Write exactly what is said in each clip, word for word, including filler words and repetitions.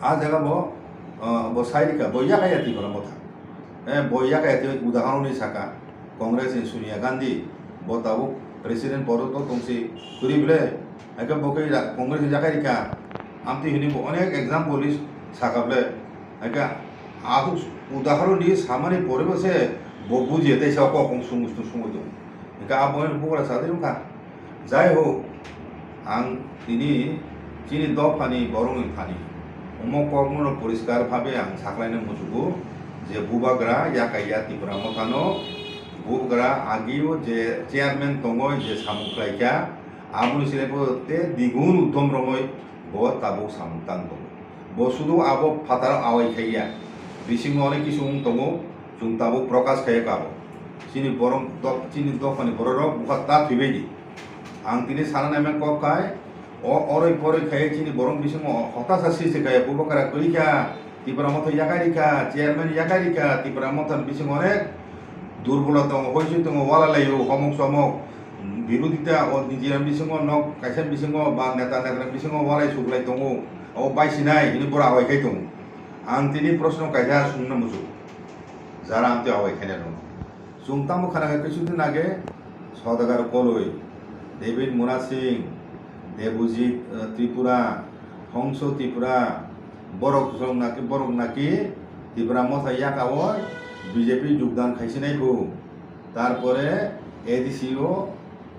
A jaga bo, ah, bo sai rikha, bo yakaya Tipra Motha. Eh, bo yakaya twi udahoron ni saka, Congress ni Sonia Gandhi, bo tabuk president podo to tongsi kwrwi ble, haikhe bo khe ra-, Congress ni yakai rikha, amtwi hwnwi bo onek example ni saka ble, haikhe asuk udahoron ni samani pore bo se bo buji tei sa kok sung sung sung tong. Haikhe abo ni bukra sadri wngkha. Jai ho, ang tini chini dophani borokni thani omo kokno poriskar bhabe ang saklaina muchugo je bubagra yakaiya Tipra Mothano, bubagra agio je chairman tongo je samung khlaikha, aboni sile bo te digun uddom romoi bo tabuk samung tang tongo. Bo sudu abo phataro awai khaiya, bisingo onek kisu wng tongo, chwng tabuk prokash khaiya kabo. Chini borok dok-, chini dophani bororok bukha ta thwibaidi. Ang tini sana naimang kok khai, o oroi poroi khai chini borok bisingo hotasa srishti khai, bubagra kwrwi kha, Tipra Motha yakai rikha, chairman yakai rikha, Tipra Motha bisingo onek durbolo tongo, hoichoi tongo, wala laio, homok somok, birodita o nijira bisingo nok kaisa bisingo ba neta netra bisingo walai suklai tongo, o bai sinai hini bora hoi khai tongo. Ang tini proshno kaisa sungna muchuk, jara ang tei hoi khaina rwno. Chwng tamo khana khe kisudin age Sodagar Koloi, David Murasing, Debojit, eh, Tripura, Hongso Tripura, borok rok naki, borok naki Tipra Motha yakao B J P jogdan khaisinai kho. Tarpore A D C o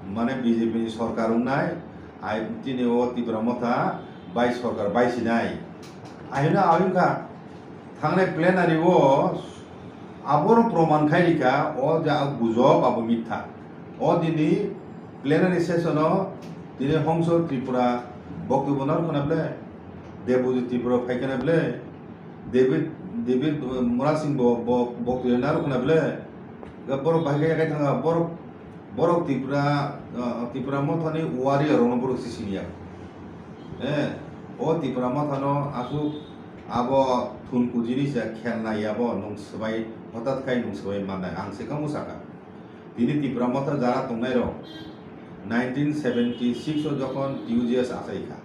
mane B J P ni sorkar wngnai, ai tini o Tipra Motha bai sorkar bai sinai. Ahino awing kha. Thangnai plenary o aborok proman khai rikha, o ja gujok abo mitha. O dini plenary session o tini Hongso Tripura boktobyo narwkha na ble, Debojit Tripura phaikha na ble, David, David Murasing bo, bo boktobyo narwkha na ble, ga borok bahai khe yakai thangkha, borok Borok Tipra, ah, Tipra Mothani warrior rokno borok si siniya. Eh, o Tipra Mothano aswk abo thunku jinis ya khelna ya bo nwng swbai, hothat khai nwng swbai mannai, ang se kamo saka. Tini Tipra Motha jara tongnai rok nineteen seventy six o jokhon T U J S achai kha,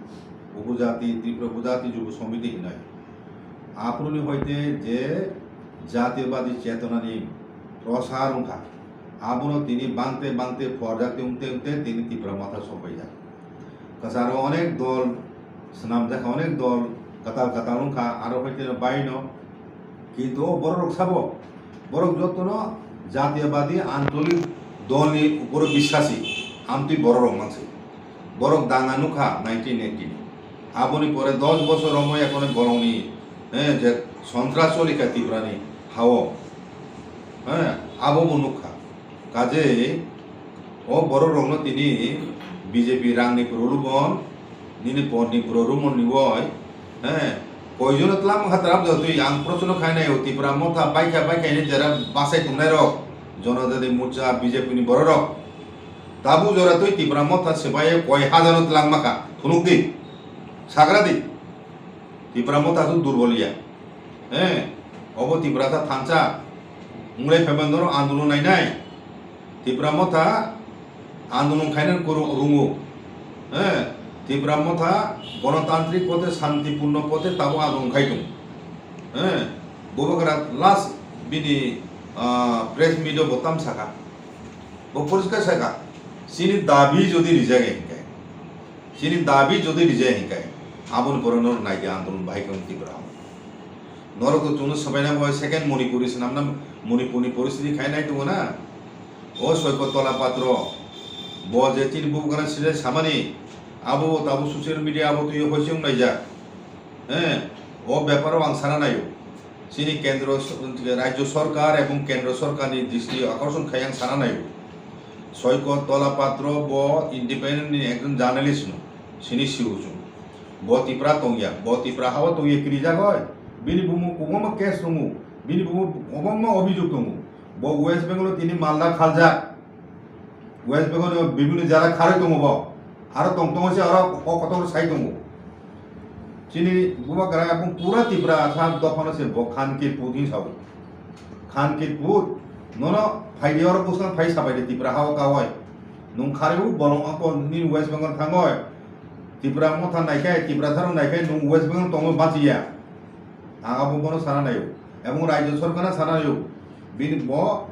Upajati, Tripura Upajati Jubo Somiti hinoi. Aphuruni hoite je jatiyobadi chetonani prosar wngkha, abono tini bangte bangte phuarjak tei wngte wngte tini Tipra Motha sokpaijak. Kwcharo onek dol swnamjakha, onek dol kwtal kwtal wngkha, aro hoite baino. Kintu o bororok sabo, borok jotono jatiyobadi antolik dolni uporo biswasi, amtwi bororok mansi. Borok danga nukha nineteen eighty ni. Aboni pore dos bosor romwi ekhoni bolongni, eh, je sontras choli kha Tripura ni hao. Eh, abo bo nukha. Kajei o borok rokno tini B J P rangni puro lubon, nini porni puro rumon ni woi, eh, koijono twlangma kha twlap jotwi ang proshno khainai o Tipra Motha baikha baikha hini jera bachai tongnai rok, Jonojati Morcha B J P ni borok rok. Tabuk jora twi Tipra Motha swbai koi hajaro twlangma kha, phunuk di, sagra di. Tipra Motha aswk durbol ya. Eh, obo Tiprasa thansa. Wngwi phaimani norok andolon nainai. Tipra Motha andolon khaina kuru-, rungo. Eh, Tipra Motha gonotantrik pothe, shantipurno pothe tabuk andolon khai tongo. Eh, Bubagra last bini, ah, press meet o bo tam saka. Bo poriskar saka. Chini dabi jodi rijak ya hinkhe. Chini dabi jodi rijak hinkhe, aboni pore norok naidi andolon bahai khe wng Tipra o. Norok to chwngno swbaina bo second Manipuri swnamna, Manipurni poristiti khai nai tongo na. O Soiko Tola Patro, bo je chini bubagra side samani, abo bo tabuk social media abo twi hoising naijak. Eh, o beparo ang sana naio. Chini kendro so-, rajyo sorkar ebong kendro sorkarni dristi akorson khai ang sana naio. Soiko Tola Patro bo independent ni ekjon journalist no, chini siuchung. Bo Tipra tongya, bo Tipra hao tongya kirijak oi. Bini bumu kwbangma case tongo, bini bumu kwbangma obhijog tongo. Bo West Bengal o tini Malda khaljak. West Bengal ni bibhinno jara kharwi tongo bo. Aro tong tongo se aro kok kotor sai tongo. Chini bubagra ebong pura Tipra sa dophano se bo Khan Kir Put hin sao. Khan Kir Put, nono phaidi oro bwskang phai sabaidi Tipra hao kawai. Nwng kharwi bolong ako nini West Bengal thangoi. Tipra Motha naikhai, Tiprasarok naikhai nwng West Bengal tongo bachiya. Ang abo bono sana naio. Ebong Rajya Sarkar no sana naio. Bini bo,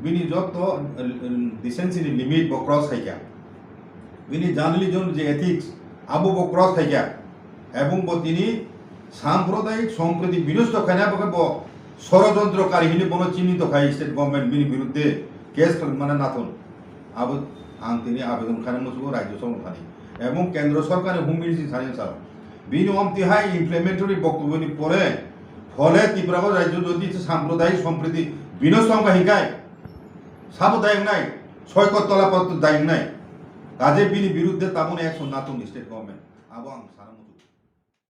bini jotto, eh, eh, decency ni limit bo cross khaikha. Bini journalism je ethics, abo bo cross khaikha. Ebong bo tini sampradayik sompriti binosto khaina bagwi bo sorojontro kari hini bono chini to khai state government bini biruddhe case khlai mana nathon. Abo ang tini abedon khaina musugo Rajya Sarkar thani. Ebong Kendra Sarkar ni Home Ministry thani sa. Bini omti hai implementary boktoboni pore phole Tripura o Rajya jodi sampradayik sompriti binosto wngkha hinkai. Sabo dayang nai, soi kot tola pot dayang nai. Kaje bini biruddhe taboni action nathon state government. Abo ang